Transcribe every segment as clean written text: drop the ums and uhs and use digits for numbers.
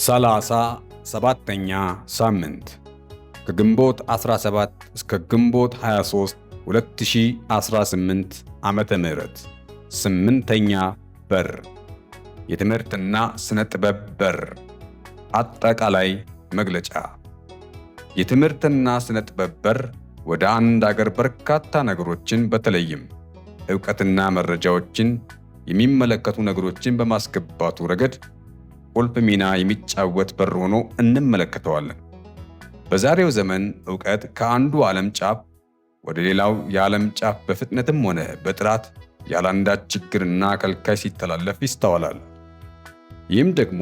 37ኛ ሳምንት ከግንቦት 17 እስከ ግንቦት 23 2018 ዓመተ ምህረት። ስምንተኛ በር፣ የትምህርትና ስነ ጥበብ በር። አጠቃላይ መግለጫ። የትምህርትና ስነ ጥበብ በር ወደ አንድ አገር በርካታ ነገሮችን፣ በተለይም ዕውቀትና መረጃዎችን የሚመለከቱ ነገሮችን በማስገባቱ ረገድ ቁልፍ ሚና የሚጫወት በር ሆኖ እንመለከተዋለን። በዛሬው ዘመን ዕውቀት ከአንዱ ዓለም ጫፍ ወደ ሌላው የዓለም ጫፍ በፍጥነትም ሆነ በጥራት ያለአንዳች ችግርና ከልካይ ሲተላለፍ ይስተዋላል። ይህም ደግሞ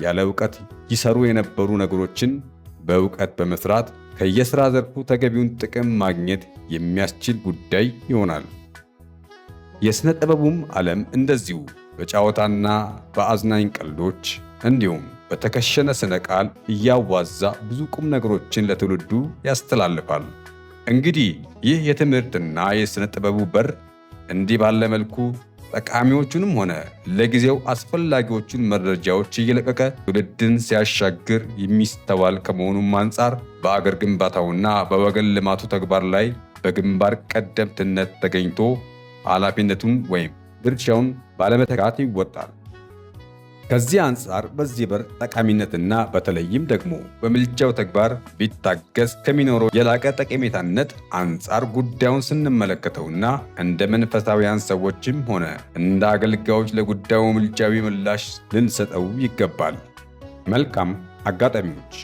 ያለ ዕውቀት ይሰሩ የነበሩ ነገሮችን በዕውቀት በመስራት ከየሥራ ዘርፉ ተገቢውን ጥቅም ማግኘት የሚያስችል ጉዳይ ይሆናል። የሥነ ጥበቡም ዓለም እንደዚሁ በጨዋታና በአዝናኝ ቀልዶች እንዲሁም በተከሸነ ስነ ቃል እያዋዛ ብዙ ቁም ነገሮችን ለትውልዱ ያስተላልፋል። እንግዲህ ይህ የትምህርትና የሥነ ጥበቡ በር እንዲህ ባለ መልኩ ጠቃሚዎቹንም ሆነ ለጊዜው አስፈላጊዎቹን መረጃዎች እየለቀቀ ትውልድን ሲያሻግር የሚስተዋል ከመሆኑም አንጻር በአገር ግንባታውና በወገን ልማቱ ተግባር ላይ በግንባር ቀደምትነት ተገኝቶ ኃላፊነቱን ወይም ድርሻውን ባለመተካት ይወጣል። ከዚህ አንጻር በዚህ በር ጠቃሚነትና በተለይም ደግሞ በምልጃው ተግባር ቢታገዝ ከሚኖረው የላቀ ጠቀሜታነት አንጻር ጉዳዩን ስንመለከተውና እንደ መንፈሳውያን ሰዎችም ሆነ እንደ አገልጋዮች ለጉዳዩ ምልጃዊ ምላሽ ልንሰጠው ይገባል። መልካም አጋጣሚዎች።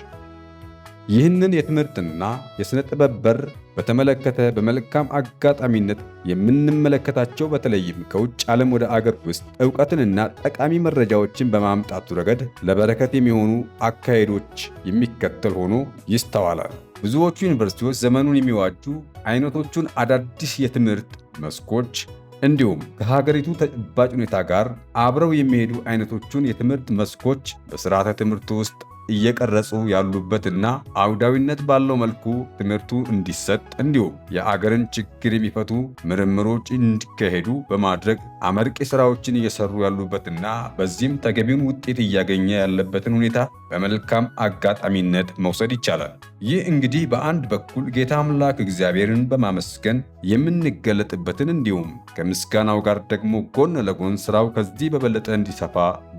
ይህንን የትምህርትና የሥነ ጥበብ በር በተመለከተ በመልካም አጋጣሚነት የምንመለከታቸው፣ በተለይም ከውጭ ዓለም ወደ አገር ውስጥ ዕውቀትንና ጠቃሚ መረጃዎችን በማምጣቱ ረገድ ለበረከት የሚሆኑ አካሄዶች የሚከተል ሆኖ ይስተዋላል። ብዙዎቹ ዩኒቨርሲቲዎች ዘመኑን የሚዋጁ አይነቶቹን አዳዲስ የትምህርት መስኮች እንዲሁም ከሀገሪቱ ተጨባጭ ሁኔታ ጋር አብረው የሚሄዱ አይነቶቹን የትምህርት መስኮች በስርዓተ ትምህርቱ ውስጥ እየቀረጹ ያሉበትና አውዳዊነት ባለው መልኩ ትምህርቱ እንዲሰጥ እንዲሁም የአገርን ችግር የሚፈቱ ምርምሮች እንዲካሄዱ በማድረግ አመርቂ ስራዎችን እየሰሩ ያሉበትና በዚህም ተገቢውን ውጤት እያገኘ ያለበትን ሁኔታ በመልካም አጋጣሚነት መውሰድ ይቻላል። ይህ እንግዲህ በአንድ በኩል ጌታ አምላክ እግዚአብሔርን በማመስገን የምንገለጥበትን እንዲሁም ከምስጋናው ጋር ደግሞ ጎን ለጎን ስራው ከዚህ በበለጠ እንዲሰፋ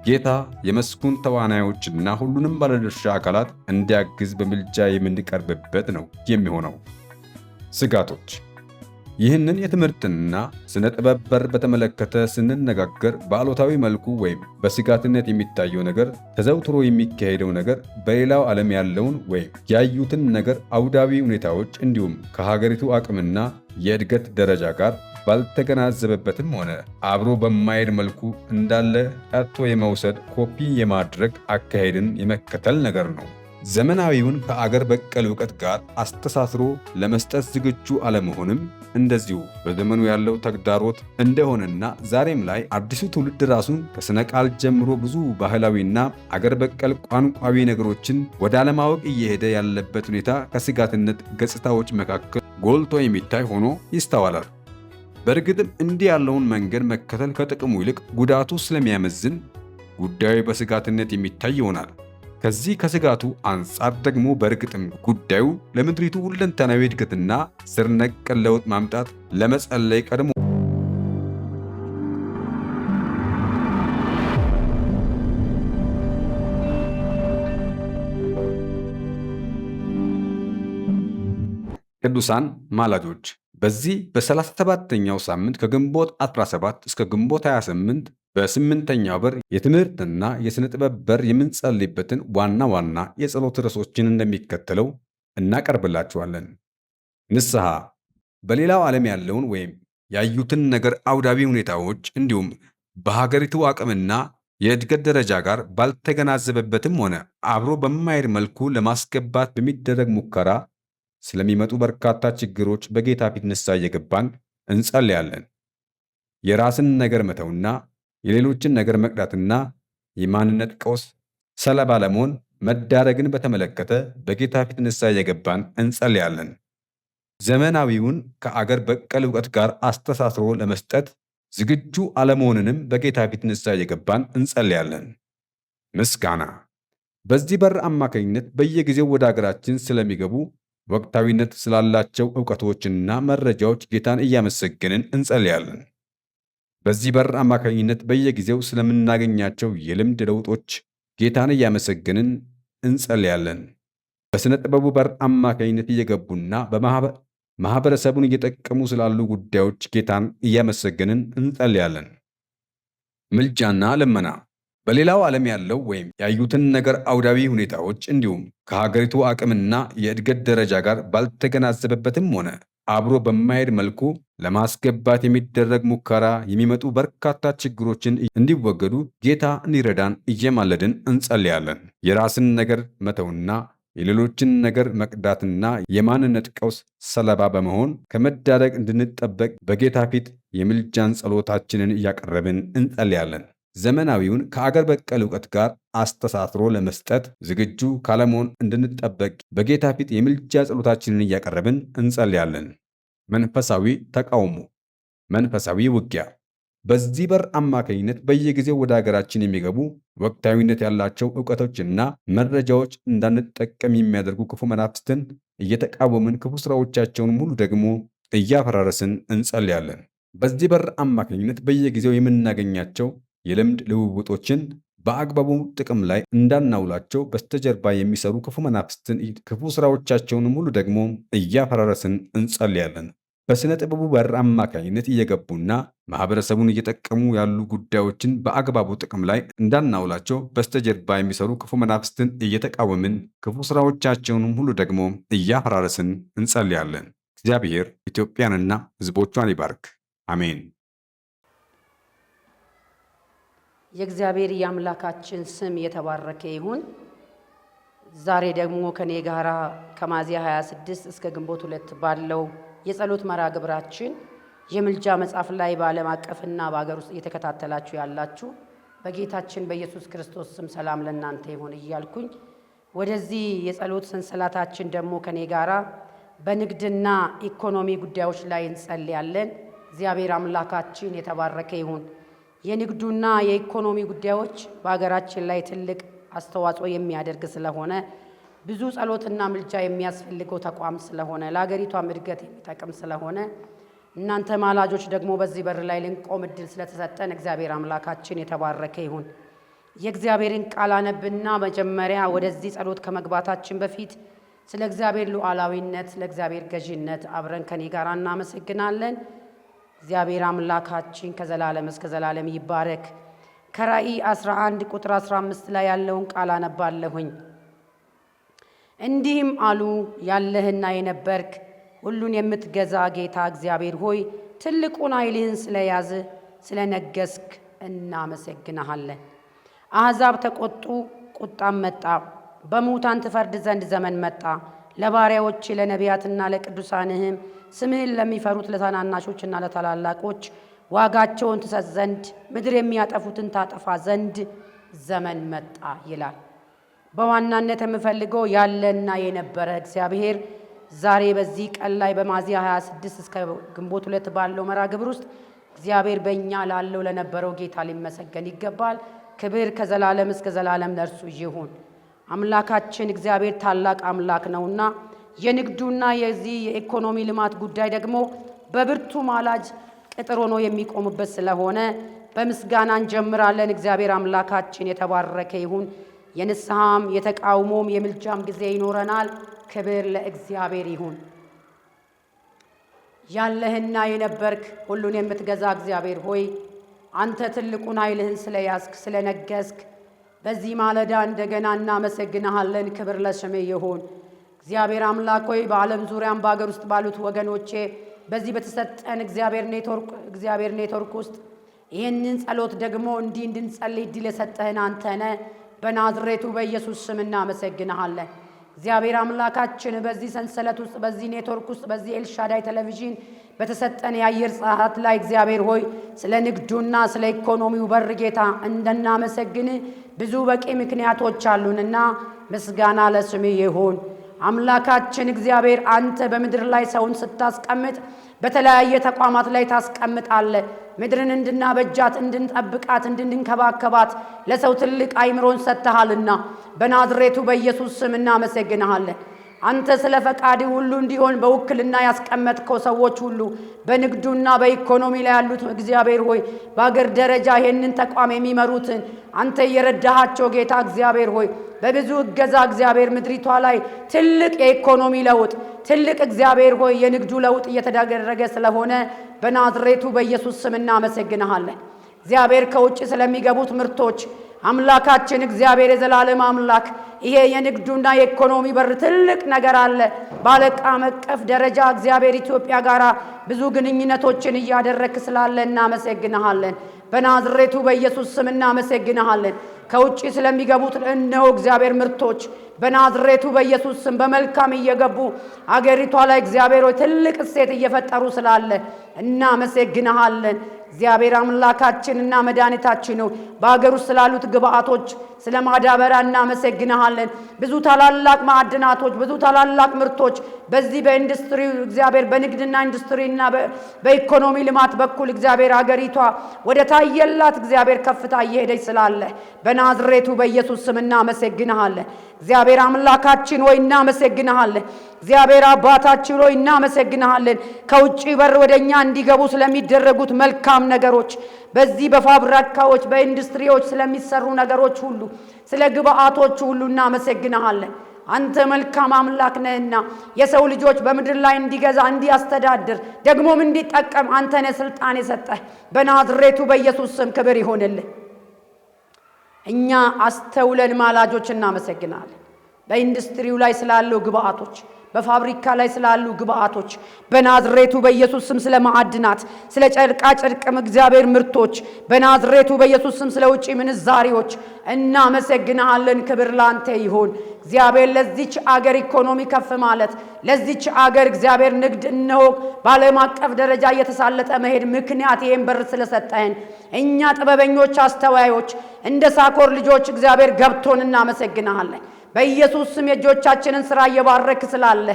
ጌታ የመስኩን ተዋናዮችና ሁሉንም ባለድርሻ አካላት እንዲያግዝ በምልጃ የምንቀርብበት ነው የሚሆነው። ስጋቶች። ይህንን የትምህርትና ስነ ጥበብ በር በተመለከተ ስንነጋገር በአሉታዊ መልኩ ወይም በስጋትነት የሚታየው ነገር፣ ተዘውትሮ የሚካሄደው ነገር በሌላው ዓለም ያለውን ወይም ያዩትን ነገር አውዳዊ ሁኔታዎች እንዲሁም ከሀገሪቱ አቅምና የእድገት ደረጃ ጋር ባልተገናዘበበትም ሆነ አብሮ በማይሄድ መልኩ እንዳለ ቀርቶ የመውሰድ፣ ኮፒ የማድረግ አካሄድን የመከተል ነገር ነው። ዘመናዊውን ከአገር በቀል እውቀት ጋር አስተሳስሮ ለመስጠት ዝግጁ አለመሆንም እንደዚሁ በዘመኑ ያለው ተግዳሮት እንደሆነና ዛሬም ላይ አዲሱ ትውልድ ራሱን ከስነ ቃል ጀምሮ ብዙ ባህላዊና አገር በቀል ቋንቋዊ ነገሮችን ወደ አለማወቅ እየሄደ ያለበት ሁኔታ ከስጋትነት ገጽታዎች መካከል ጎልቶ የሚታይ ሆኖ ይስተዋላል። በእርግጥም እንዲህ ያለውን መንገድ መከተል ከጥቅሙ ይልቅ ጉዳቱ ስለሚያመዝን ጉዳዩ በስጋትነት የሚታይ ይሆናል። ከዚህ ከስጋቱ አንጻር ደግሞ በእርግጥም ጉዳዩ ለምድሪቱ ሁለንተናዊ እድገትና ስር ነቀል ለውጥ ማምጣት ለመጸለይ ቀድሞ ቅዱሳን ማላጆች፣ በዚህ በ37ኛው ሳምንት ከግንቦት 17 እስከ ግንቦት 28 በስምንተኛው በር፣ የትምህርትና የሥነ ጥበብ በር የምንጸልይበትን ዋና ዋና የጸሎት ርዕሶችን እንደሚከተለው እናቀርብላችኋለን። ንስሐ። በሌላው ዓለም ያለውን ወይም ያዩትን ነገር አውዳዊ ሁኔታዎች እንዲሁም በሀገሪቱ አቅምና የእድገት ደረጃ ጋር ባልተገናዘበበትም ሆነ አብሮ በማይሄድ መልኩ ለማስገባት በሚደረግ ሙከራ ስለሚመጡ በርካታ ችግሮች በጌታ ፊት ንስሐ እየገባን እንጸልያለን። የራስን ነገር መተውና የሌሎችን ነገር መቅዳትና የማንነት ቀውስ ሰለባ ለመሆን መዳረግን በተመለከተ በጌታ ፊት ንስሐ እየገባን እንጸልያለን። ዘመናዊውን ከአገር በቀል እውቀት ጋር አስተሳስሮ ለመስጠት ዝግጁ አለመሆንንም በጌታ ፊት ንስሐ እየገባን እንጸልያለን። ምስጋና። በዚህ በር አማካኝነት በየጊዜው ወደ አገራችን ስለሚገቡ ወቅታዊነት ስላላቸው ዕውቀቶችና መረጃዎች ጌታን እያመሰገንን እንጸልያለን። በዚህ በር አማካኝነት በየጊዜው ስለምናገኛቸው የልምድ ለውጦች ጌታን እያመሰገንን እንጸልያለን። በሥነ ጥበቡ በር አማካኝነት እየገቡና ማኅበረሰቡን እየጠቀሙ ስላሉ ጉዳዮች ጌታን እያመሰገንን እንጸልያለን። ምልጃና ልመና። በሌላው ዓለም ያለው ወይም ያዩትን ነገር አውዳዊ ሁኔታዎች እንዲሁም ከሀገሪቱ አቅምና የእድገት ደረጃ ጋር ባልተገናዘበበትም ሆነ አብሮ በማይሄድ መልኩ ለማስገባት የሚደረግ ሙከራ የሚመጡ በርካታ ችግሮችን እንዲወገዱ ጌታ እንዲረዳን እየማለድን እንጸልያለን። የራስን ነገር መተውና የሌሎችን ነገር መቅዳትና የማንነት ቀውስ ሰለባ በመሆን ከመዳረግ እንድንጠበቅ በጌታ ፊት የምልጃን ጸሎታችንን እያቀረብን እንጸልያለን። ዘመናዊውን ከአገር በቀል እውቀት ጋር አስተሳስሮ ለመስጠት ዝግጁ ካለመሆን እንድንጠበቅ በጌታ ፊት የምልጃ ጸሎታችንን እያቀረብን እንጸልያለን። መንፈሳዊ ተቃውሞ፣ መንፈሳዊ ውጊያ። በዚህ በር አማካኝነት በየጊዜው ወደ ሀገራችን የሚገቡ ወቅታዊነት ያላቸው እውቀቶችና መረጃዎች እንዳንጠቀም የሚያደርጉ ክፉ መናፍስትን እየተቃወምን ክፉ ስራዎቻቸውን ሁሉ ደግሞ እያፈራረስን እንጸልያለን። በዚህ በር አማካኝነት በየጊዜው የምናገኛቸው የልምድ ልውውጦችን በአግባቡ ጥቅም ላይ እንዳናውላቸው በስተጀርባ የሚሰሩ ክፉ መናፍስትን ክፉ ስራዎቻቸውንም ሁሉ ደግሞ እያፈራረስን እንጸልያለን። በሥነ ጥበቡ በር አማካኝነት እየገቡና ማህበረሰቡን እየጠቀሙ ያሉ ጉዳዮችን በአግባቡ ጥቅም ላይ እንዳናውላቸው በስተጀርባ የሚሰሩ ክፉ መናፍስትን እየተቃወምን ክፉ ስራዎቻቸውንም ሁሉ ደግሞ እያፈራረስን እንጸልያለን። እግዚአብሔር ኢትዮጵያንና ሕዝቦቿን ይባርክ። አሜን። የእግዚአብሔር የአምላካችን ስም የተባረከ ይሁን። ዛሬ ደግሞ ከኔ ጋራ ከሚያዝያ 26 እስከ ግንቦት 2 ባለው የጸሎት መርሃ ግብራችን የምልጃ መጽሐፍ ላይ በዓለም አቀፍና በአገር ውስጥ እየተከታተላችሁ ያላችሁ በጌታችን በኢየሱስ ክርስቶስ ስም ሰላም ለእናንተ ይሁን እያልኩኝ፣ ወደዚህ የጸሎት ሰንሰለታችን ደግሞ ከኔ ጋራ በንግድና ኢኮኖሚ ጉዳዮች ላይ እንጸልያለን። እግዚአብሔር አምላካችን የተባረከ ይሁን። የንግዱና የኢኮኖሚ ጉዳዮች በሀገራችን ላይ ትልቅ አስተዋጽኦ የሚያደርግ ስለሆነ፣ ብዙ ጸሎትና ምልጃ የሚያስፈልገው ተቋም ስለሆነ፣ ለሀገሪቷም እድገት የሚጠቅም ስለሆነ፣ እናንተ ማላጆች ደግሞ በዚህ በር ላይ ልንቆም እድል ስለተሰጠን እግዚአብሔር አምላካችን የተባረከ ይሁን። የእግዚአብሔርን ቃል አነብና መጀመሪያ ወደዚህ ጸሎት ከመግባታችን በፊት ስለ እግዚአብሔር ሉዓላዊነት፣ ስለ እግዚአብሔር ገዢነት አብረን ከኔ ጋር እናመሰግናለን። እግዚአብሔር አምላካችን ከዘላለም እስከ ዘላለም ይባረክ። ከራእይ 11 ቁጥር 15 ላይ ያለውን ቃል አነባለሁኝ። እንዲህም አሉ፣ ያለህና የነበርክ ሁሉን የምትገዛ ጌታ እግዚአብሔር ሆይ፣ ትልቁን ኃይልህን ስለያዝህ ስለነገስክ እናመሰግንሃለን። አሕዛብ ተቆጡ፣ ቁጣም መጣ። በሙታን ትፈርድ ዘንድ ዘመን መጣ። ለባሪያዎች ለነቢያትና ለቅዱሳንህም ስምህን ለሚፈሩት ለታናናሾችና ለታላላቆች ዋጋቸውን ትሰጥ ዘንድ ምድር የሚያጠፉትን ታጠፋ ዘንድ ዘመን መጣ ይላል። በዋናነት የምፈልገው ያለና የነበረ እግዚአብሔር ዛሬ በዚህ ቀን ላይ በሚያዝያ 26 እስከ ግንቦት 2 ባለው መርሃ ግብር ውስጥ እግዚአብሔር በእኛ ላለው ለነበረው ጌታ ሊመሰገን ይገባል። ክብር ከዘላለም እስከ ዘላለም ለእርሱ ይሁን። አምላካችን እግዚአብሔር ታላቅ አምላክ ነውና የንግዱና የዚህ የኢኮኖሚ ልማት ጉዳይ ደግሞ በብርቱ ማላጅ ቅጥር ሆኖ የሚቆምበት ስለሆነ በምስጋና እንጀምራለን። እግዚአብሔር አምላካችን የተባረከ ይሁን። የንስሐም የተቃውሞም የምልጃም ጊዜ ይኖረናል። ክብር ለእግዚአብሔር ይሁን። ያለህና የነበርክ ሁሉን የምትገዛ እግዚአብሔር ሆይ፣ አንተ ትልቁን ኃይልህን ስለያዝክ ስለነገስክ በዚህ ማለዳ እንደገና እናመሰግንሃለን። ክብር ለስምህ ይሁን። እግዚአብሔር አምላክ ሆይ፣ በዓለም ዙሪያም በአገር ውስጥ ባሉት ወገኖቼ በዚህ በተሰጠን እግዚአብሔር ኔትወርክ ውስጥ ይህንን ጸሎት ደግሞ እንዲህ እንድንጸልይ እድል የሰጠህን አንተ ነህ። በናዝሬቱ በኢየሱስ ስም እናመሰግንሃለን። እግዚአብሔር አምላካችን፣ በዚህ ሰንሰለት ውስጥ፣ በዚህ ኔትወርክ ውስጥ፣ በዚህ ኤልሻዳይ ቴሌቪዥን በተሰጠን የአየር ሰዓት ላይ እግዚአብሔር ሆይ፣ ስለ ንግዱና ስለ ኢኮኖሚው በር ጌታ እንድናመሰግን ብዙ በቂ ምክንያቶች አሉንና ምስጋና ለስምህ ይሁን። አምላካችን እግዚአብሔር አንተ በምድር ላይ ሰውን ስታስቀምጥ በተለያየ ተቋማት ላይ ታስቀምጣለህ። ምድርን እንድናበጃት፣ እንድንጠብቃት፣ እንድንከባከባት ለሰው ትልቅ አይምሮን ሰጥተሃልና በናዝሬቱ በኢየሱስ ስም እናመሰግንሃለን። አንተ ስለ ፈቃድ ሁሉ እንዲሆን በውክልና ያስቀመጥከው ሰዎች ሁሉ በንግዱና በኢኮኖሚ ላይ ያሉት እግዚአብሔር ሆይ፣ በአገር ደረጃ ይህንን ተቋም የሚመሩትን አንተ እየረዳሃቸው ጌታ እግዚአብሔር ሆይ፣ በብዙ እገዛ እግዚአብሔር ምድሪቷ ላይ ትልቅ የኢኮኖሚ ለውጥ፣ ትልቅ እግዚአብሔር ሆይ የንግዱ ለውጥ እየተደረገ ስለሆነ በናዝሬቱ በኢየሱስ ስም እናመሰግንሃለን። እግዚአብሔር ከውጭ ስለሚገቡት ምርቶች አምላካችን እግዚአብሔር የዘላለም አምላክ ይሄ የንግዱና የኢኮኖሚ በር ትልቅ ነገር አለ። በዓለም አቀፍ ደረጃ እግዚአብሔር ኢትዮጵያ ጋር ብዙ ግንኙነቶችን እያደረክ ስላለ እናመሰግንሃለን። በናዝሬቱ በኢየሱስ ስም እናመሰግንሃለን። ከውጭ ስለሚገቡት እነሆ እግዚአብሔር ምርቶች በናዝሬቱ በኢየሱስ ስም በመልካም እየገቡ አገሪቷ ላይ እግዚአብሔር ሆይ ትልቅ እሴት እየፈጠሩ ስላለ እናመሰግንሃለን። እግዚአብሔር አምላካችንና መድኃኒታችን ነው። በሀገር ውስጥ ስላሉት ግብአቶች፣ ስለ ማዳበሪያ እናመሰግንሃለን። ብዙ ታላላቅ ማዕድናቶች፣ ብዙ ታላላቅ ምርቶች በዚህ በኢንዱስትሪ እግዚአብሔር በንግድና ኢንዱስትሪና በኢኮኖሚ ልማት በኩል እግዚአብሔር አገሪቷ ወደ ታየላት እግዚአብሔር ከፍታ እየሄደች ስላለ በናዝሬቱ በኢየሱስ ስም እናመሰግንሃለን። እግዚአብሔር አምላካችን ሆይ እናመሰግንሃለን። እግዚአብሔር አባታችን ሆይ እናመሰግንሃለን። ከውጭ በር ወደ እኛ እንዲገቡ ስለሚደረጉት መልካም ነገሮች፣ በዚህ በፋብሪካዎች በኢንዱስትሪዎች ስለሚሰሩ ነገሮች ሁሉ፣ ስለ ግብአቶች ሁሉ እናመሰግንሃለን። አንተ መልካም አምላክ ነህና የሰው ልጆች በምድር ላይ እንዲገዛ፣ እንዲያስተዳድር፣ ደግሞም እንዲጠቀም አንተ ነህ ስልጣን የሰጠህ። በናዝሬቱ በኢየሱስ ስም ክብር ይሆንልህ። እኛ አስተውለን ማላጆች እናመሰግናለን። በኢንዱስትሪው ላይ ስላለው ግብአቶች፣ በፋብሪካ ላይ ስላሉ ግብአቶች፣ በናዝሬቱ በኢየሱስ ስም ስለ ማዕድናት፣ ስለ ጨርቃ ጨርቅም እግዚአብሔር ምርቶች፣ በናዝሬቱ በኢየሱስ ስም ስለ ውጭ ምንዛሪዎች እናመሰግንሃለን። ክብር ላንተ ይሁን። እግዚአብሔር ለዚች አገር ኢኮኖሚ ከፍ ማለት፣ ለዚች አገር እግዚአብሔር ንግድ እነሆ በዓለም አቀፍ ደረጃ እየተሳለጠ መሄድ ምክንያት ይሄን በር ስለሰጠህን እኛ ጥበበኞች አስተዋዮች እንደ ሳኮር ልጆች እግዚአብሔር ገብቶን እናመሰግንሃለን። በኢየሱስ ስም የእጆቻችንን ስራ እየባረክ ስላለ፣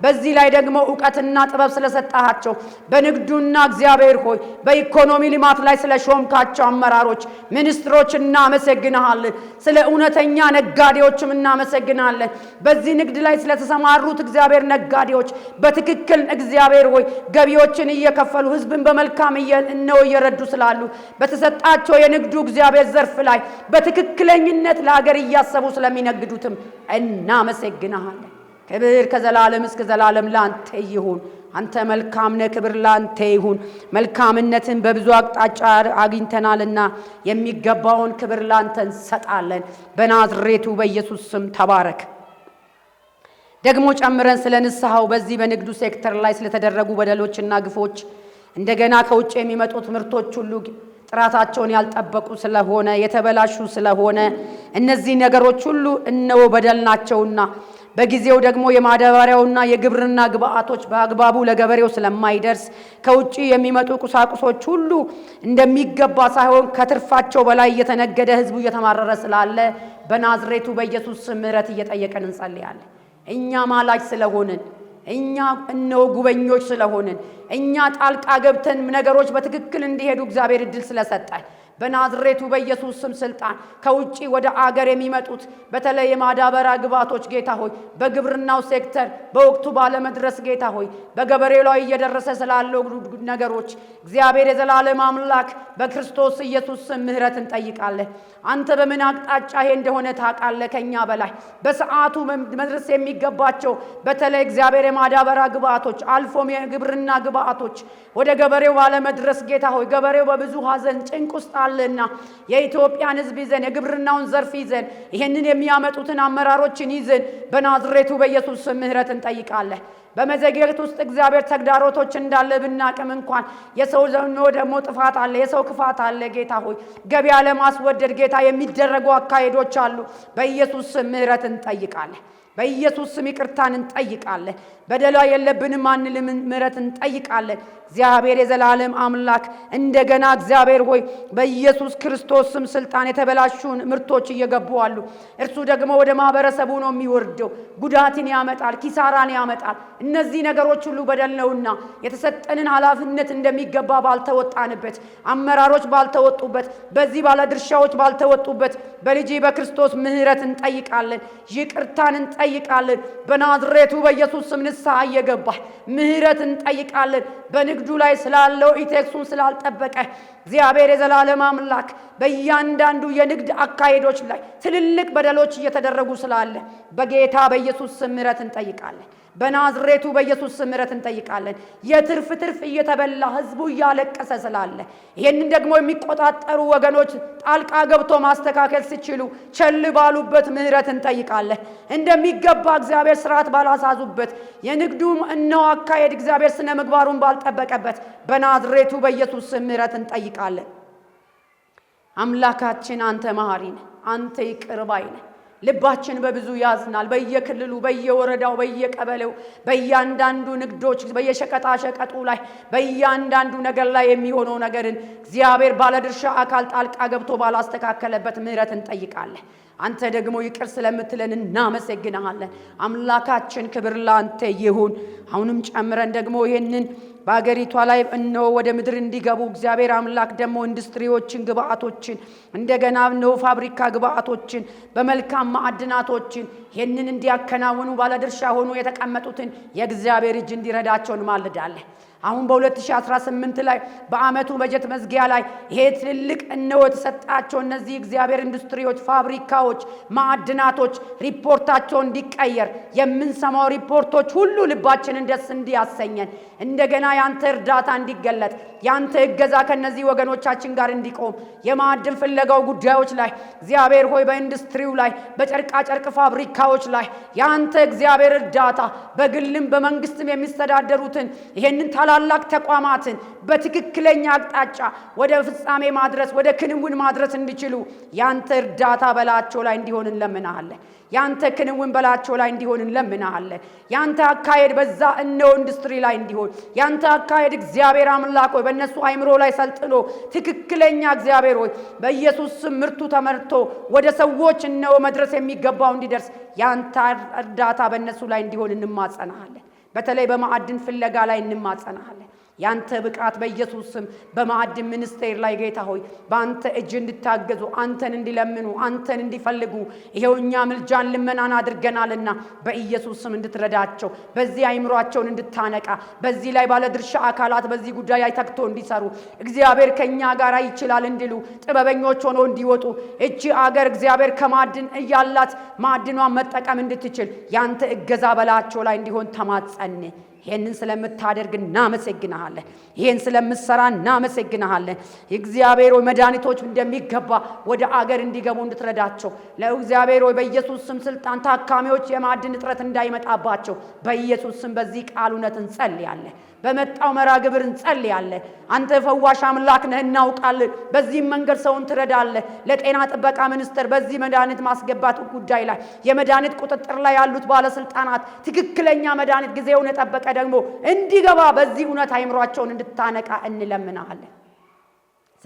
በዚህ ላይ ደግሞ እውቀትና ጥበብ ስለሰጣቸው፣ በንግዱና እግዚአብሔር ሆይ በኢኮኖሚ ልማት ላይ ስለሾምካቸው አመራሮች፣ ሚኒስትሮች እናመሰግንሃለን። ስለ እውነተኛ ነጋዴዎችም እናመሰግናለን። በዚህ ንግድ ላይ ስለተሰማሩት እግዚአብሔር ነጋዴዎች በትክክል እግዚአብሔር ሆይ ገቢዎችን እየከፈሉ ሕዝብን በመልካም እነሆ እየረዱ ስላሉ፣ በተሰጣቸው የንግዱ እግዚአብሔር ዘርፍ ላይ በትክክለኝነት ለሀገር እያሰቡ ስለሚነግዱትም እናመሰግንሃለን። ክብር ከዘላለም እስከ ዘላለም ላንተ ይሁን። አንተ መልካም ነህ። ክብር ላንተ ይሁን። መልካምነትን በብዙ አቅጣጫ አግኝተናልና የሚገባውን ክብር ላንተ እንሰጣለን። በናዝሬቱ በኢየሱስ ስም ተባረክ። ደግሞ ጨምረን ስለ ንስሐው፣ በዚህ በንግዱ ሴክተር ላይ ስለተደረጉ በደሎችና ግፎች፣ እንደገና ከውጭ የሚመጡት ምርቶች ሁሉ ጥራታቸውን ያልጠበቁ ስለሆነ፣ የተበላሹ ስለሆነ፣ እነዚህ ነገሮች ሁሉ እነሆ በደል ናቸውና፣ በጊዜው ደግሞ የማዳበሪያውና የግብርና ግብአቶች በአግባቡ ለገበሬው ስለማይደርስ፣ ከውጭ የሚመጡ ቁሳቁሶች ሁሉ እንደሚገባ ሳይሆን ከትርፋቸው በላይ እየተነገደ ህዝቡ እየተማረረ ስላለ በናዝሬቱ በኢየሱስ ስም ምሕረት እየጠየቅን እንጸልያለን። እኛ ማላጅ ስለሆንን፣ እኛ እነሆ ጉበኞች ስለሆንን፣ እኛ ጣልቃ ገብተን ነገሮች በትክክል እንዲሄዱ እግዚአብሔር እድል ስለሰጠን በናዝሬቱ በኢየሱስ ስም ስልጣን ከውጭ ወደ አገር የሚመጡት በተለይ የማዳበሪያ ግብአቶች ጌታ ሆይ በግብርናው ሴክተር በወቅቱ ባለመድረስ ጌታ ሆይ በገበሬው ላይ እየደረሰ ስላለው ነገሮች እግዚአብሔር የዘላለም አምላክ በክርስቶስ ኢየሱስ ስም ምሕረት እንጠይቃለን። አንተ በምን አቅጣጫ ይሄ እንደሆነ ታውቃለህ ከኛ በላይ። በሰዓቱ መድረስ የሚገባቸው በተለይ እግዚአብሔር የማዳበሪያ ግብአቶች አልፎም የግብርና ግብአቶች ወደ ገበሬው ባለመድረስ ጌታ ሆይ ገበሬው በብዙ ሐዘን ጭንቅ ውስጥ አለና የኢትዮጵያን ሕዝብ ይዘን፣ የግብርናውን ዘርፍ ይዘን፣ ይህንን የሚያመጡትን አመራሮችን ይዘን በናዝሬቱ በኢየሱስ ስም ምሕረት እንጠይቃለን። በመዘግየት ውስጥ እግዚአብሔር ተግዳሮቶች እንዳለ ብናቅም እንኳን የሰው ዘኖ ደግሞ ጥፋት አለ፣ የሰው ክፋት አለ። ጌታ ሆይ ገበያ ለማስወደድ ጌታ የሚደረጉ አካሄዶች አሉ። በኢየሱስ ስም ምሕረት እንጠይቃለን። በኢየሱስ ስም ይቅርታን እንጠይቃለን። በደሏ የለብንም አንልም፣ ምሕረት እንጠይቃለን። እግዚአብሔር የዘላለም አምላክ እንደገና እግዚአብሔር ሆይ በኢየሱስ ክርስቶስ ስም ስልጣን የተበላሹን ምርቶች እየገቡ አሉ። እርሱ ደግሞ ወደ ማህበረሰቡ ነው የሚወርደው። ጉዳትን ያመጣል፣ ኪሳራን ያመጣል። እነዚህ ነገሮች ሁሉ በደል ነውና የተሰጠንን ኃላፊነት እንደሚገባ ባልተወጣንበት፣ አመራሮች ባልተወጡበት፣ በዚህ ባለድርሻዎች ባልተወጡበት በልጅ በክርስቶስ ምሕረት እንጠይቃለን፣ ይቅርታን እንጠይቃለን። በናዝሬቱ በኢየሱስ ስም ንስሐ እየገባ ምሕረት እንጠይቃለን። በንግዱ ላይ ስላለው ethics ኡን ስላልጠበቀ እግዚአብሔር የዘላለም አምላክ በእያንዳንዱ የንግድ አካሄዶች ላይ ትልልቅ በደሎች እየተደረጉ ስላለ በጌታ በኢየሱስ ስም ምሕረት እንጠይቃለን። በናዝሬቱ በኢየሱስ ስም ምሕረት እንጠይቃለን። የትርፍ ትርፍ እየተበላ ህዝቡ እያለቀሰ ስላለ ይህንን ደግሞ የሚቆጣጠሩ ወገኖች ጣልቃ ገብቶ ማስተካከል ሲችሉ ቸል ባሉበት ምሕረት እንጠይቃለን። እንደሚገባ እግዚአብሔር ስርዓት ባላሳዙበት የንግዱ እነው አካሄድ እግዚአብሔር ስነ ምግባሩን ባልጠበቀበት በናዝሬቱ በኢየሱስ ስም ምሕረት እንጠይቃለን። አምላካችን አንተ መሐሪ ነህ፣ አንተ ይቅር ባይ ነህ። ልባችን በብዙ ያዝናል። በየክልሉ፣ በየወረዳው፣ በየቀበሌው፣ በእያንዳንዱ ንግዶች፣ በየሸቀጣ ሸቀጡ ላይ፣ በእያንዳንዱ ነገር ላይ የሚሆነው ነገርን እግዚአብሔር ባለድርሻ አካል ጣልቃ ገብቶ ባላስተካከለበት ምሕረት እንጠይቃለን። አንተ ደግሞ ይቅር ስለምትለን እናመሰግንሃለን። አምላካችን ክብር ላንተ ይሁን። አሁንም ጨምረን ደግሞ ይህንን በአገሪቷ ላይ እነሆ ወደ ምድር እንዲገቡ እግዚአብሔር አምላክ ደግሞ ኢንዱስትሪዎችን፣ ግብአቶችን እንደገና እነሆ ፋብሪካ ግብአቶችን በመልካም ማዕድናቶችን ይህንን እንዲያከናውኑ ባለድርሻ ሆኑ የተቀመጡትን የእግዚአብሔር እጅ እንዲረዳቸው እንማልዳለን። አሁን በ2018 ላይ በአመቱ በጀት መዝጊያ ላይ ይሄ ትልልቅ እነሆ የተሰጣቸው እነዚህ እግዚአብሔር ኢንዱስትሪዎች፣ ፋብሪካዎች፣ ማዕድናቶች ሪፖርታቸው እንዲቀየር የምንሰማው ሪፖርቶች ሁሉ ልባችንን ደስ እንዲያሰኘን እንደገና ያንተ እርዳታ እንዲገለጥ ያንተ እገዛ ከነዚህ ወገኖቻችን ጋር እንዲቆም የማዕድን ፍለጋው ጉዳዮች ላይ እግዚአብሔር ሆይ በኢንዱስትሪው ላይ በጨርቃ ጨርቅ ፋብሪካዎች ላይ ያንተ እግዚአብሔር እርዳታ በግልም በመንግስትም የሚስተዳደሩትን ይሄንን ታላላቅ ተቋማትን በትክክለኛ አቅጣጫ ወደ ፍጻሜ ማድረስ ወደ ክንውን ማድረስ እንዲችሉ ያንተ እርዳታ በላቸው ላይ እንዲሆን እንለምናለን። ያንተ ክንውን በላቸው ላይ እንዲሆን እንለምናለን። ያንተ አካሄድ በዛ እነሆ ኢንዱስትሪ ላይ እንዲሆን ያንተ አካሄድ እግዚአብሔር አምላክ ሆይ በእነሱ አይምሮ ላይ ሰልጥኖ ትክክለኛ እግዚአብሔር ሆይ በኢየሱስ ስም ምርቱ ተመርቶ ወደ ሰዎች እነሆ መድረስ የሚገባው እንዲደርስ ያንተ እርዳታ በእነሱ ላይ እንዲሆን እንማጸናለን። በተለይ በማዕድን ፍለጋ ላይ እንማጸናለን። ያንተ ብቃት በኢየሱስ ስም በማዕድን ሚኒስቴር ላይ ጌታ ሆይ በአንተ እጅ እንድታገዙ አንተን እንዲለምኑ አንተን እንዲፈልጉ ይሄው እኛ ምልጃን ልመናን አድርገናልና በኢየሱስ ስም እንድትረዳቸው በዚህ አይምሯቸውን እንድታነቃ በዚህ ላይ ባለድርሻ አካላት በዚህ ጉዳይ ላይ ተግቶ እንዲሰሩ እግዚአብሔር ከእኛ ጋር ይችላል እንዲሉ ጥበበኞች ሆነው እንዲወጡ እቺ አገር እግዚአብሔር ከማዕድን እያላት ማዕድኗን መጠቀም እንድትችል ያንተ እገዛ በላቸው ላይ እንዲሆን ተማጸን። ይህንን ስለምታደርግ እናመሰግንሃለን። ይህን ስለምትሰራ እናመሰግንሃለን። እግዚአብሔር ሆይ መድኃኒቶች እንደሚገባ ወደ አገር እንዲገቡ እንድትረዳቸው ለእግዚአብሔር ሆይ በኢየሱስ ስም ስልጣን ታካሚዎች የማዕድን እጥረት እንዳይመጣባቸው በኢየሱስ ስም በዚህ ቃል እውነት እንጸልያለን። በመጣው መርሃ ግብር እንጸልያለን። አንተ ፈዋሽ አምላክ ነህ እናውቃለን። በዚህም መንገድ ሰውን ትረዳለህ። ለጤና ጥበቃ ሚኒስቴር በዚህ መድኃኒት ማስገባት ጉዳይ ላይ የመድኃኒት ቁጥጥር ላይ ያሉት ባለስልጣናት ትክክለኛ መድኃኒት ጊዜውን የጠበቀ ደግሞ እንዲገባ በዚህ እውነት አይምሯቸውን እንድታነቃ እንለምናለን።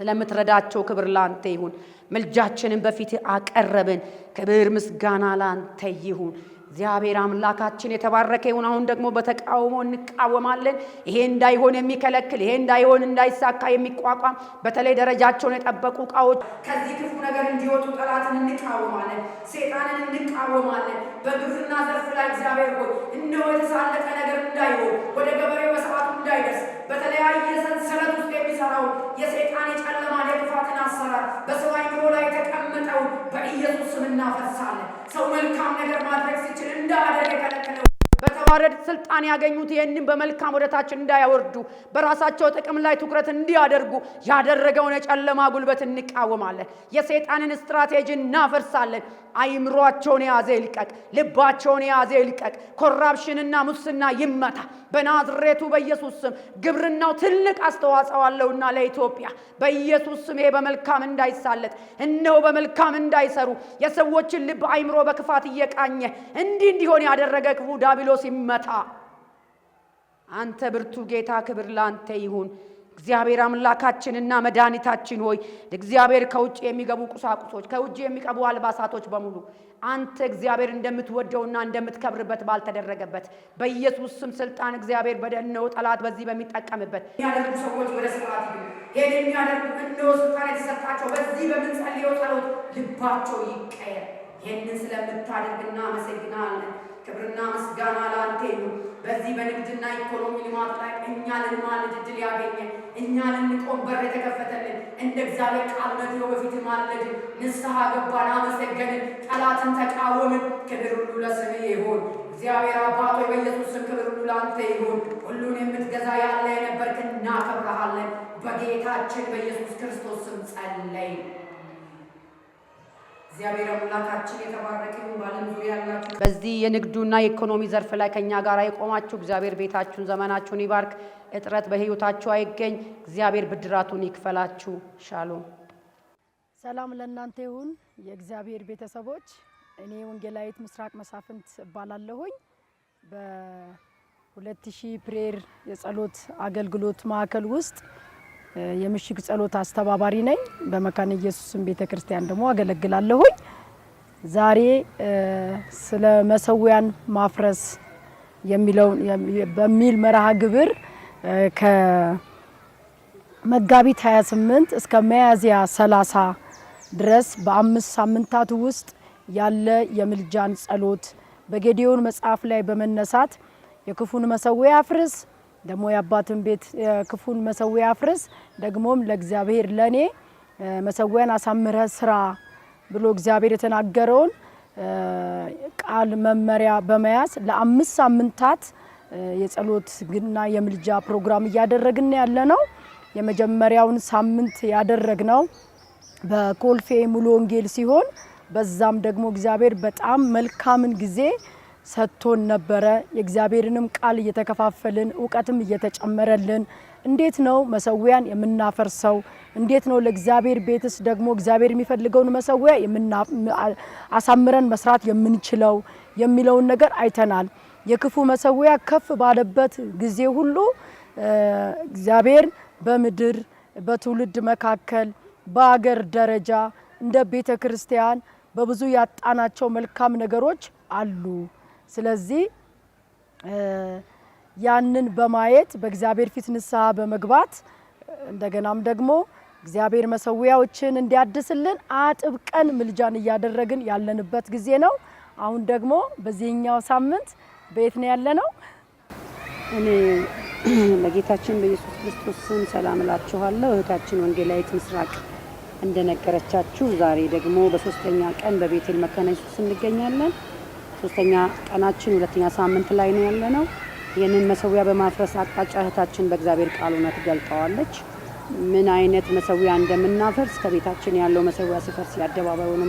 ስለምትረዳቸው ክብር ላንተ ይሁን። ምልጃችንን በፊት አቀረብን። ክብር ምስጋና ላንተ ይሁን። እግዚአብሔር አምላካችን የተባረከ ይሁን። አሁን ደግሞ በተቃውሞ እንቃወማለን። ይሄ እንዳይሆን የሚከለክል ይሄ እንዳይሆን እንዳይሳካ የሚቋቋም በተለይ ደረጃቸውን የጠበቁ እቃዎች ከዚህ ክፉ ነገር እንዲወጡ ጠላትን እንቃወማለን፣ ሴጣንን እንቃወማለን። በግብርና ዘርፍ ላይ እግዚአብሔር ሆይ እነሆ የተሳለጠ ነገር እንዳይሆን ወደ ገበሬው በሰዓቱ እንዳይደርስ በተለያየ ሰንሰለት ውስጥ የሚሰራው የሰይጣን የጨለማን የክፋትን አሰራር በሰው አይምሮ ላይ የተቀመጠውን በኢየሱስ ስም እናፈርሳለን። ሰው መልካም ነገር ማድረግ ሲችል እንዳያደርግ የከለከለው በተዋረድ ስልጣን ያገኙት ይህንን በመልካም ወደታች እንዳያወርዱ በራሳቸው ጥቅም ላይ ትኩረት እንዲያደርጉ ያደረገውን የጨለማ ጉልበት እንቃወማለን። የሰይጣንን ስትራቴጂ እናፈርሳለን። አይምሯቸውን የያዘ ይልቀቅ፣ ልባቸውን የያዘ ይልቀቅ። Corruption ና ሙስና ይመታ በናዝሬቱ በኢየሱስ ስም። ግብርናው ትልቅ አስተዋጽኦ አለውና ለኢትዮጵያ በኢየሱስ ስም ይሄ በመልካም እንዳይሳለጥ፣ እነሆ በመልካም እንዳይሰሩ የሰዎችን ልብ አይምሮ በክፋት እየቃኘ እንዲህ እንዲሆን ያደረገ ክፉ ዲያብሎስ ይመታ። አንተ ብርቱ ጌታ፣ ክብር ላንተ ይሁን። እግዚአብሔር አምላካችንና መድኃኒታችን ሆይ፣ እግዚአብሔር ከውጭ የሚገቡ ቁሳቁሶች፣ ከውጭ የሚገቡ አልባሳቶች በሙሉ አንተ እግዚአብሔር እንደምትወደውና እንደምትከብርበት ባልተደረገበት በኢየሱስ ስም ስልጣን እግዚአብሔር በደነው ጠላት በዚህ በሚጠቀምበት የሚያደርጉ ሰዎች ወደ ስርዓት ይግቡ። ይህን የሚያደርጉ እነሆ ስልጣን የተሰጣቸው በዚህ በምንጸልየው ጸሎት ልባቸው ይቀየር። ይህንን ስለምታደርግ እናመሰግናለን። ክብርና ምስጋና ለአንተ ይሁን። በዚህ በንግድና ኢኮኖሚ ልማት ላይ እኛ ልንማልድ እድል ያገኘን፣ እኛ ልንቆም በር የተከፈተልን፣ እንደ እግዚአብሔር ቃል ነው በፊት ማለድን፣ ንስሐ ገባን፣ አመሰገንን፣ ጠላትን ተቃወምን። ክብር ሁሉ ለስምህ ይሁን። እግዚአብሔር አባት ሆይ፣ በኢየሱስ ስም ክብር ሁሉ ለአንተ ይሁን። ሁሉን የምትገዛ፣ ያለ የነበርክ እናከብረሃለን። በጌታችን በኢየሱስ ክርስቶስ ስም ጸለይን። እግዚአብሔር አምላካችን የተባረከ ይሁን። በዓለም ዙሪያ ያላችሁ በዚህ የንግዱና የኢኮኖሚ ዘርፍ ላይ ከኛ ጋር የቆማችሁ እግዚአብሔር ቤታችሁን፣ ዘመናችሁን ይባርክ። እጥረት በሕይወታችሁ አይገኝ። እግዚአብሔር ብድራቱን ይክፈላችሁ። ሻሎም። ሰላም ለእናንተ ይሁን የእግዚአብሔር ቤተሰቦች። እኔ ወንጌላዊት ምስራቅ መሳፍንት እባላለሁኝ። በ2000 prayer የጸሎት አገልግሎት ማዕከል ውስጥ የምሽግ ጸሎት አስተባባሪ ነኝ። በመካነ ኢየሱስም ቤተ ክርስቲያን ደግሞ አገለግላለሁኝ። ዛሬ ስለ መሰዊያን ማፍረስ የሚለው በሚል መርሃ ግብር ከመጋቢት 28 እስከ ሚያዝያ 30 ድረስ በ5 ሳምንታት ውስጥ ያለ የምልጃን ጸሎት በጌዴዎን መጽሐፍ ላይ በመነሳት የክፉን መሰዊያ አፍርስ፣ ደግሞ የአባትን ቤት የክፉን መሰዊያ አፍርስ፣ ደግሞም ለእግዚአብሔር ለኔ መሰዊያን አሳምረህ ስራ ብሎ እግዚአብሔር የተናገረውን ቃል መመሪያ በመያዝ ለ5 ሳምንታት የጸሎት ግና የምልጃ ፕሮግራም እያደረግን ያለ ነው። የመጀመሪያውን ሳምንት ያደረግነው በኮልፌ ሙሉ ወንጌል ሲሆን በዛም ደግሞ እግዚአብሔር በጣም መልካምን ጊዜ ሰጥቶን ነበረ። የእግዚአብሔርንም ቃል እየተከፋፈልን እውቀትም እየተጨመረልን እንዴት ነው መሰዊያን የምናፈርሰው፣ እንዴት ነው ለእግዚአብሔር ቤትስ ደግሞ እግዚአብሔር የሚፈልገውን መሰዊያ አሳምረን መስራት የምንችለው የሚለውን ነገር አይተናል። የክፉ መሰዊያ ከፍ ባለበት ጊዜ ሁሉ እግዚአብሔር በምድር በትውልድ መካከል በአገር ደረጃ እንደ ቤተ ክርስቲያን በብዙ ያጣናቸው መልካም ነገሮች አሉ። ስለዚህ ያንን በማየት በእግዚአብሔር ፊት ንስሐ በመግባት እንደገናም ደግሞ እግዚአብሔር መሰዊያዎችን እንዲያድስልን አጥብቀን ምልጃን እያደረግን ያለንበት ጊዜ ነው። አሁን ደግሞ በዚህኛው ሳምንት በየት ነው ያለነው? እኔ በጌታችን በኢየሱስ ክርስቶስ ስም ሰላም እላችኋለሁ። እህታችን ወንጌላዊት ምስራቅ እንደነገረቻችሁ ዛሬ ደግሞ በሶስተኛ ቀን በቤቴል መካነ ኢየሱስ እንገኛለን። ሶስተኛ ቀናችን ሁለተኛ ሳምንት ላይ ነው ያለነው። ይህንን መሰዊያ በማፍረስ አቅጣጫ እህታችን በእግዚአብሔር ቃል እውነት ገልጠዋለች። ምን አይነት መሰዊያ እንደምናፈርስ፣ ከቤታችን ያለው መሰዊያ ሲፈርስ የአደባባዩን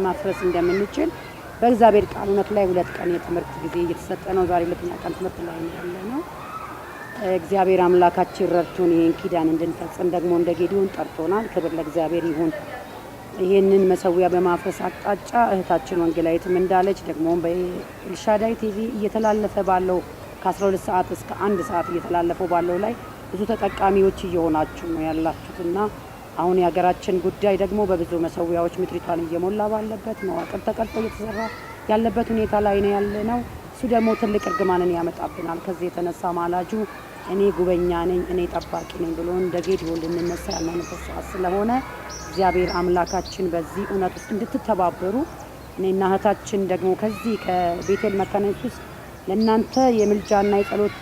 ማፍረስ እንደምንችል በእግዚአብሔር ቃል እውነት ላይ 2 ቀን የትምህርት ጊዜ እየተሰጠ ነው። ዛሬ ሁለተኛ ቀን ትምህርት ላይ ነው ያለነው። እግዚአብሔር አምላካችን ረድቶን ይህን ኪዳን እንድንፈጽም ደግሞ እንደ ጌዲዮን ጠርቶናል። ክብር ለእግዚአብሔር ይሁን። ይህንን መሰዊያ በማፍረስ አቅጣጫ እህታችን ወንጌላዊትም እንዳለች ደግሞ በኤልሻዳይ ቲቪ እየተላለፈ ባለው ከ12 ሰዓት እስከ 1 ሰዓት እየተላለፈው ባለው ላይ ብዙ ተጠቃሚዎች እየሆናችሁ ነው ያላችሁትና አሁን የሀገራችን ጉዳይ ደግሞ በብዙ መሰዊያዎች ምድሪቷን እየሞላ ባለበት መዋቅር ተቀርጾ እየተሰራ ያለበት ሁኔታ ላይ ነው ያለነው። እሱ ደግሞ ትልቅ እርግማንን ያመጣብናል። ከዚህ የተነሳ ማላጁ እኔ ጉበኛ ነኝ፣ እኔ ጠባቂ ነኝ ብሎ እንደ ጌዲዮን ልንነሳ ያለንበት ሰዓት ስለሆነ እግዚአብሔር አምላካችን በዚህ እውነት ውስጥ እንድትተባበሩ እኔና እህታችን ደግሞ ከዚህ ከቤቴል መካነ ኢየሱስ ለእናንተ የምልጃና የጸሎት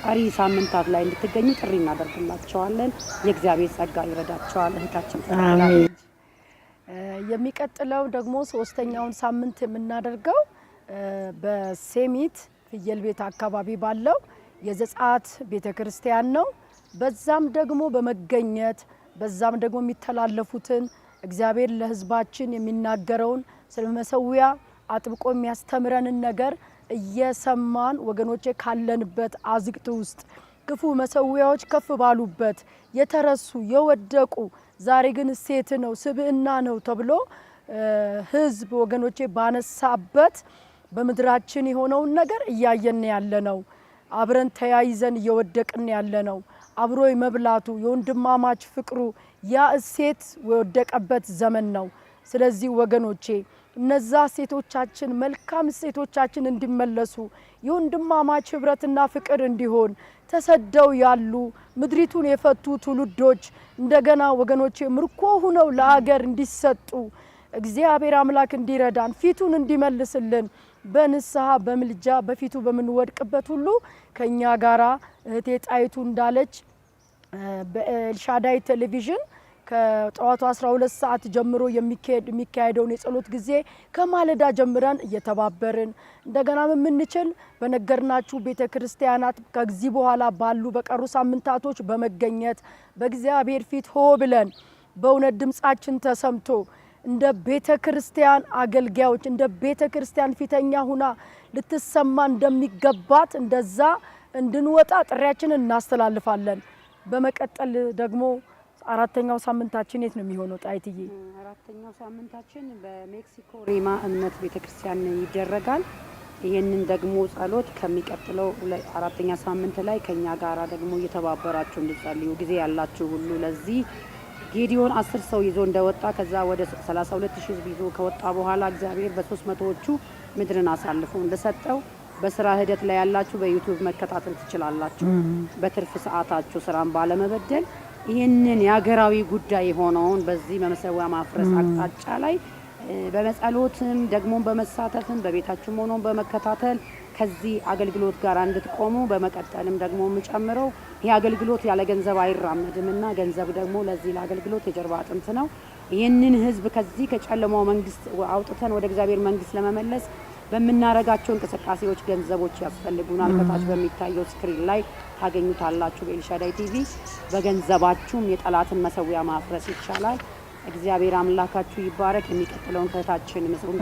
ቀሪ ሳምንታት ላይ እንድትገኙ ጥሪ እናደርግላቸዋለን። የእግዚአብሔር ጸጋ ይረዳቸዋል። እህታችን አሜን። የሚቀጥለው ደግሞ ሶስተኛውን ሳምንት የምናደርገው በሴሚት ፍየል ቤት አካባቢ ባለው የዘጸአት ቤተ ክርስቲያን ነው። በዛም ደግሞ በመገኘት በዛም ደግሞ የሚተላለፉትን እግዚአብሔር ለሕዝባችን የሚናገረውን ስለ መሰዊያ አጥብቆ የሚያስተምረንን ነገር እየሰማን ወገኖቼ ካለንበት አዝቅት ውስጥ ክፉ መሰዊያዎች ከፍ ባሉበት የተረሱ የወደቁ ዛሬ ግን እሴት ነው ስብዕና ነው ተብሎ ሕዝብ ወገኖቼ ባነሳበት በምድራችን የሆነውን ነገር እያየን ያለ ነው። አብረን ተያይዘን እየወደቅን ያለ ነው። አብሮ የመብላቱ የወንድማማች ፍቅሩ ያ እሴት የወደቀበት ዘመን ነው። ስለዚህ ወገኖቼ እነዛ እሴቶቻችን መልካም እሴቶቻችን እንዲመለሱ የወንድማማች ህብረትና ፍቅር እንዲሆን ተሰደው ያሉ ምድሪቱን የፈቱ ትውልዶች እንደገና ወገኖቼ ምርኮ ሁነው ለአገር እንዲሰጡ እግዚአብሔር አምላክ እንዲረዳን ፊቱን እንዲመልስልን በንስሐ በምልጃ በፊቱ በምንወድቅበት ሁሉ ከኛ ጋራ እህቴ ጣይቱ እንዳለች በኤልሻዳይ ቴሌቪዥን ከጠዋቱ 12 ሰዓት ጀምሮ የሚካሄደውን የጸሎት ጊዜ ከማለዳ ጀምረን እየተባበርን እንደገና የምንችል በነገርናችሁ ቤተ ክርስቲያናት ከዚህ በኋላ ባሉ በቀሩ ሳምንታቶች በመገኘት በእግዚአብሔር ፊት ሆ ብለን በእውነት ድምፃችን ተሰምቶ እንደ ቤተ ክርስቲያን አገልጋዮች እንደ ቤተ ክርስቲያን ፊተኛ ሁና ልትሰማ እንደሚገባት እንደዛ እንድንወጣ ጥሪያችንን እናስተላልፋለን። በመቀጠል ደግሞ አራተኛው ሳምንታችን የት ነው የሚሆነው ጣይትዬ? አራተኛው ሳምንታችን በሜክሲኮ ሬማ እምነት ቤተክርስቲያን ይደረጋል። ይህንን ደግሞ ጸሎት ከሚቀጥለው አራተኛ ሳምንት ላይ ከኛ ጋራ ደግሞ እየተባበራችሁ እንድጸልዩ ጊዜ ያላችሁ ሁሉ ለዚህ ጌዲዮን 10 ሰው ይዞ እንደወጣ ከዛ ወደ 32 ሺህ ህዝብ ይዞ ከወጣ በኋላ እግዚአብሔር በ300ዎቹ ምድርን አሳልፎ እንደሰጠው በስራ ሂደት ላይ ያላችሁ በ YouTube መከታተል ትችላላችሁ። በትርፍ ሰዓታችሁ ስራን ባለመበደል ይህንን የሀገራዊ ጉዳይ የሆነውን በዚህ በመሰዊያ ማፍረስ አቅጣጫ ላይ በመጸሎትም ደግሞ በመሳተፍም በቤታችሁም ሆኖ በመከታተል ከዚህ አገልግሎት ጋር እንድትቆሙ በመቀጠልም ደግሞ የምጨምረው ይህ አገልግሎት ያለ ገንዘብ አይራመድም እና ገንዘብ ደግሞ ለዚህ ለአገልግሎት የጀርባ አጥንት ነው። ይህንን ህዝብ ከዚህ ከጨለማው መንግስት አውጥተን ወደ እግዚአብሔር መንግስት ለመመለስ በምናረጋቸው እንቅስቃሴዎች ገንዘቦች ያስፈልጉናል። ከታች በሚታየው screen ላይ ታገኙታላችሁ። በኤልሻዳይ ቲቪ በገንዘባችሁም የጠላትን መሰዊያ ማፍረስ ይቻላል። እግዚአብሔር አምላካችሁ ይባረክ። የሚቀጥለውን ከታችን ምስሩን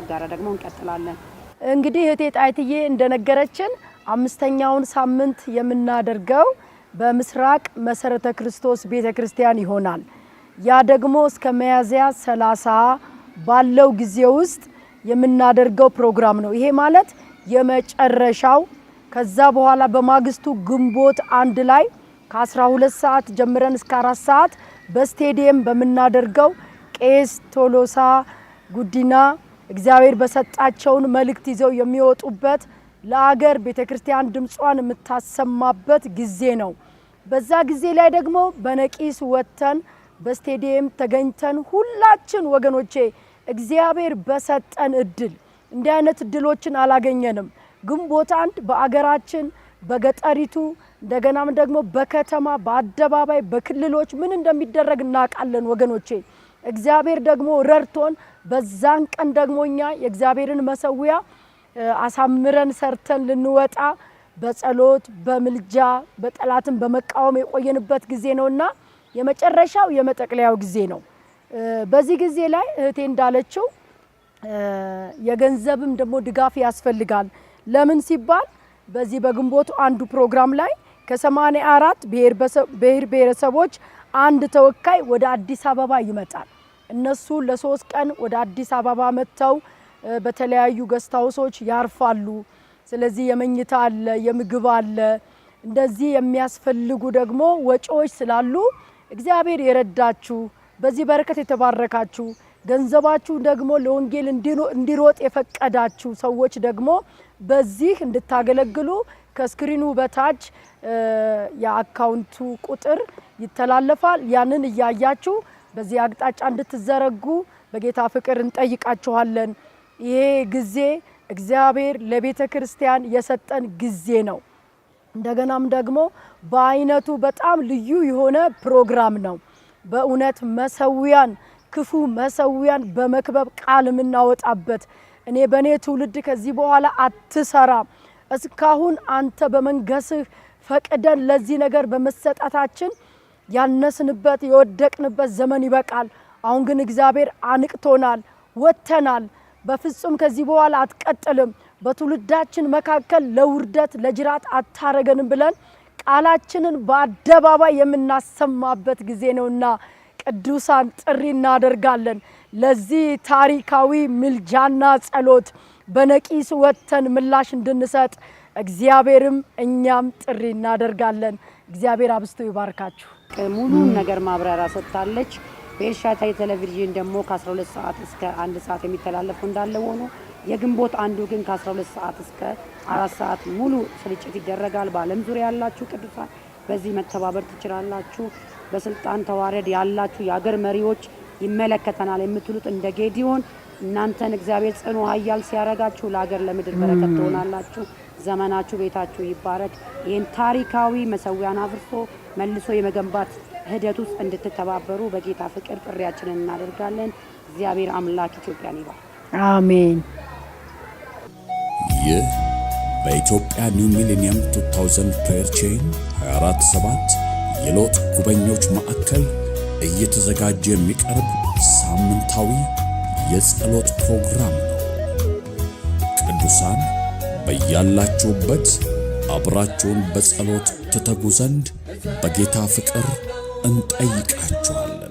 ጋራ ደግሞ እንቀጥላለን። እንግዲህ እህቴ ጣይትዬ እንደነገረችን አምስተኛውን ሳምንት የምናደርገው በምስራቅ መሰረተ ክርስቶስ ቤተ ክርስቲያን ይሆናል። ያ ደግሞ እስከ ሚያዝያ 30 ባለው ጊዜ ውስጥ የምናደርገው ፕሮግራም ነው። ይሄ ማለት የመጨረሻው ከዛ በኋላ በማግስቱ ግንቦት 1 ላይ ከ12 ሰዓት ጀምረን እስከ 4 ሰዓት በስቴዲየም በምናደርገው ቄስ ቶሎሳ ጉዲና እግዚአብሔር በሰጣቸውን መልእክት ይዘው የሚወጡበት ለአገር ቤተክርስቲያን ድምጿን የምታሰማበት ጊዜ ነው። በዛ ጊዜ ላይ ደግሞ በነቂስ ወጥተን በስቴዲየም ተገኝተን ሁላችን ወገኖቼ እግዚአብሔር በሰጠን እድል እንዲህ አይነት እድሎችን አላገኘንም። ግንቦት 1 በአገራችን በገጠሪቱ እንደገናም ደግሞ በከተማ በአደባባይ በክልሎች ምን እንደሚደረግ እናውቃለን ወገኖቼ። እግዚአብሔር ደግሞ ረድቶን በዛን ቀን ደግሞ እኛ የእግዚአብሔርን መሰዊያ አሳምረን ሰርተን ልንወጣ በጸሎት በምልጃ በጠላትን በመቃወም የቆየንበት ጊዜ ነውና የመጨረሻው የመጠቅለያው ጊዜ ነው። በዚህ ጊዜ ላይ እህቴ እንዳለችው የገንዘብም ደግሞ ድጋፍ ያስፈልጋል። ለምን ሲባል በዚህ በግንቦቱ አንዱ ፕሮግራም ላይ ከ84 ብሔር ብሔረሰቦች አንድ ተወካይ ወደ አዲስ አበባ ይመጣል። እነሱ ለ3 ቀን ወደ አዲስ አበባ መጥተው በተለያዩ guest house ኦች ያርፋሉ። ስለዚህ የመኝታ አለ፣ የምግብ አለ። እንደዚህ የሚያስፈልጉ ደግሞ ወጪዎች ስላሉ እግዚአብሔር የረዳችሁ በዚህ በረከት የተባረካችሁ ገንዘባችሁ ደግሞ ለወንጌል እንዲሮጥ የፈቀዳችሁ ሰዎች ደግሞ በዚህ እንድታገለግሉ ከ screen ኡ በታች የአካውንቱ ቁጥር ይተላለፋል። ያንን እያያችሁ በዚህ አቅጣጫ እንድትዘረጉ በጌታ ፍቅር እንጠይቃችኋለን። ይሄ ጊዜ እግዚአብሔር ለቤተ ክርስቲያን የሰጠን ጊዜ ነው። እንደገናም ደግሞ በአይነቱ በጣም ልዩ የሆነ ፕሮግራም ነው። በእውነት መሰዊያን ክፉ መሰዊያን በመክበብ ቃል የምናወጣበት እኔ በእኔ ትውልድ ከዚህ በኋላ አትሰራም፣ እስካሁን አንተ በመንገስህ ፈቅደን ለዚህ ነገር በመሰጠታችን ያነስንበት የወደቅንበት ዘመን ይበቃል። አሁን ግን እግዚአብሔር አንቅቶናል፣ ወጥተናል። በፍጹም ከዚህ በኋላ አትቀጥልም፣ በትውልዳችን መካከል ለውርደት ለጅራት አታረገንም ብለን ቃላችንን በአደባባይ የምናሰማበት ጊዜ ነውና ቅዱሳን ጥሪ እናደርጋለን። ለዚህ ታሪካዊ ምልጃና ጸሎት በነቂስ ወጥተን ምላሽ እንድንሰጥ እግዚአብሔርም እኛም ጥሪ እናደርጋለን። እግዚአብሔር አብዝቶ ይባርካችሁ። ሙሉን ነገር ማብራሪያ ሰጥታለች። በኤልሻዳይ ቴሌቪዥን ደግሞ ከ12 ሰዓት እስከ 1 ሰዓት የሚተላለፈው እንዳለ ሆኖ የግንቦት አንዱ ግን ከ12 ሰዓት እስከ 4 ሰዓት ሙሉ ስርጭት ይደረጋል። በዓለም ዙሪያ ያላችሁ ቅዱሳን በዚህ መተባበር ትችላላችሁ። በስልጣን ተዋረድ ያላችሁ የአገር መሪዎች ይመለከተናል የምትሉት እንደ ጌዲዮን እናንተን እግዚአብሔር ጽኑ ኃያል ሲያረጋችሁ ለሀገር ለምድር በረከት ትሆናላችሁ። ዘመናችሁ ቤታችሁ ይባረክ። ይህን ታሪካዊ መሰዊያን አፍርሶ መልሶ የመገንባት ሂደት ውስጥ እንድትተባበሩ በጌታ ፍቅር ጥሪያችንን እናደርጋለን። እግዚአብሔር አምላክ ኢትዮጵያን ይባርክ። አሜን። ይህ በኢትዮጵያ New Millennium 2000 Prayer Chain 24/7 የሎጥ ጉበኞች ማዕከል እየተዘጋጀ የሚቀርብ ሳምንታዊ የጸሎት ፕሮግራም ነው። ቅዱሳን በያላችሁበት አብራችሁን በጸሎት ትተጉ ዘንድ በጌታ ፍቅር እንጠይቃችኋለን።